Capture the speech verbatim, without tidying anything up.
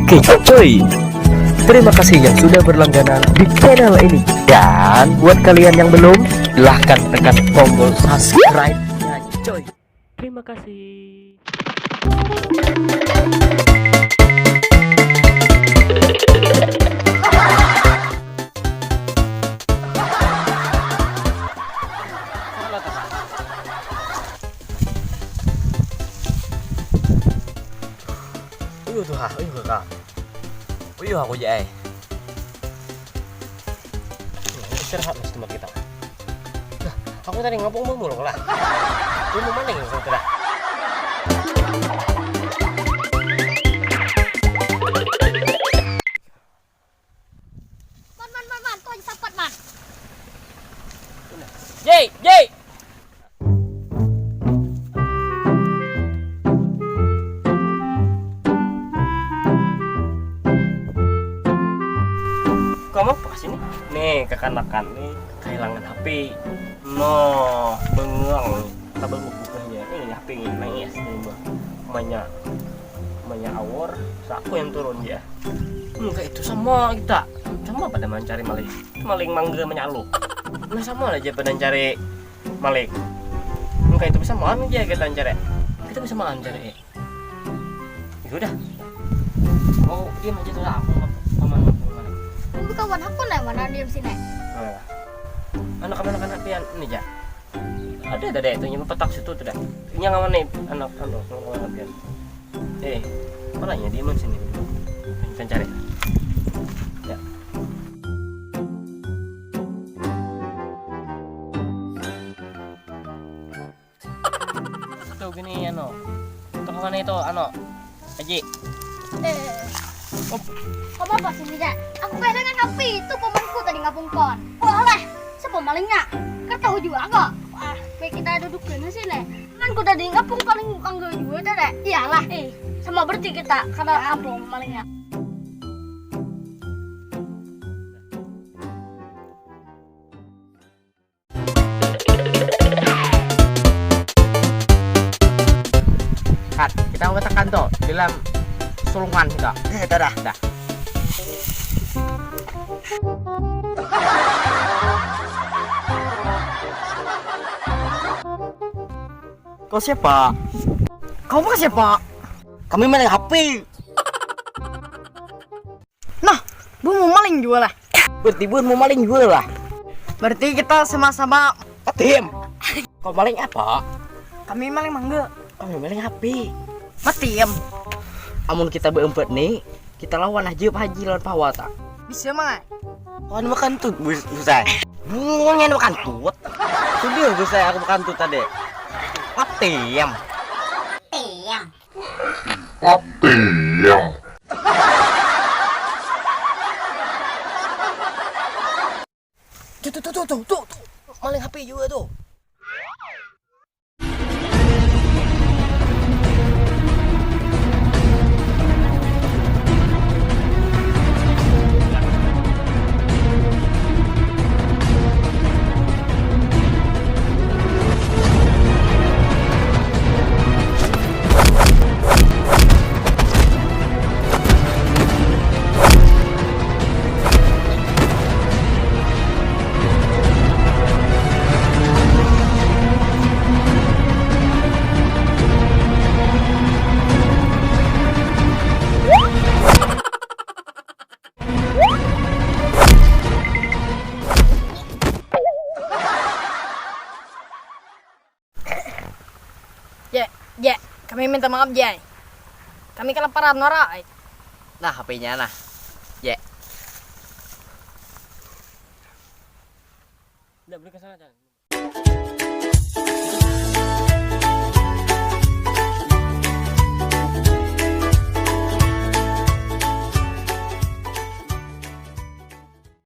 Oke, coy. Terima kasih yang sudah berlangganan di channel ini. Dan buat kalian yang belum, silahkan tekan tombol subscribe-nya, coy. Terima kasih. Uyuh tuh ha, uyuh kakak. Uyuh aku ja ai. Ini istirahat mesti tempat kita. Nah, aku tadi ngapung bamulung lah. Ini mana yang sudah? Man, man, man, man, tuh sapat, man. Jay, Jay. Kamu apa sini? Nih, kekanakan nih kehilangan H P. Noh, bengong. Kita baru bukanya. Ini H P ini nangis nih, Mbak. Emaknya, emaknya awor, saku yang turun dia. Enggak, itu sama kita. Sama pada mencari maling. Itu maling mangga menyaluk. Nah, sama aja pada mencari maling. Enggak, itu bisa maan aja kita cari. Kita bisa maan cari. Ya udah. Oh, diam aja tuh lah, aku nggak aman, aku aman. Aku kawan aku nih, mana diam sini? Nah. Anak-anak pian ini ja. Ada tadi itu nyampe petak situ tuh dah. Ini yang aman nih, anak anu, anak-anak pian. Eh, mana ya diam sini? Kita cari. Ya. Tuh gini, anu. Untuk mana itu, anu? Aji. Eh. Op. Kau apa sini, Cak? Aku kehilangan H P itu pamanku tadi ngapungkon. Wah lah, siapa malingnya? Kan tahu juga kok. Wah, baik kita duduk di sini. Pamanku tadi ngapung paling angga juga, Cak, deh. Iyalah. Eh, sama berarti kita karena ngapung malingnya. Kat, kita mau tekan tuh dalam sulungan kita. Eh, dah, dah. Dah. Kau siapa? Kau bukan siapa? Kami maling H P. Nah, bu mau maling juga lah. Berarti bu mau maling juga lah. Berarti kita sama-sama tim. Kau maling apa? Kami maling mangga. Kami maling H P. Matim. Amun kita berempat nih, kita lawan aja Pak Haji lawan Pak Hawa ta. Bisa mah. Lawan makan tuh, bus, busai. Bunyinya makan tuh. Sudah busai aku makan tuh tadi. Matim. Matim. Matim. Tuh, tuh, tuh, tuh, tuh, tuh, tuh. Maling H P juga tuh. Jek, Jek, kami minta maaf, Jai. Kami kelaparan, Nora. Nah, H P-nya nah. Jek. Ndak boleh ke sana, Cang.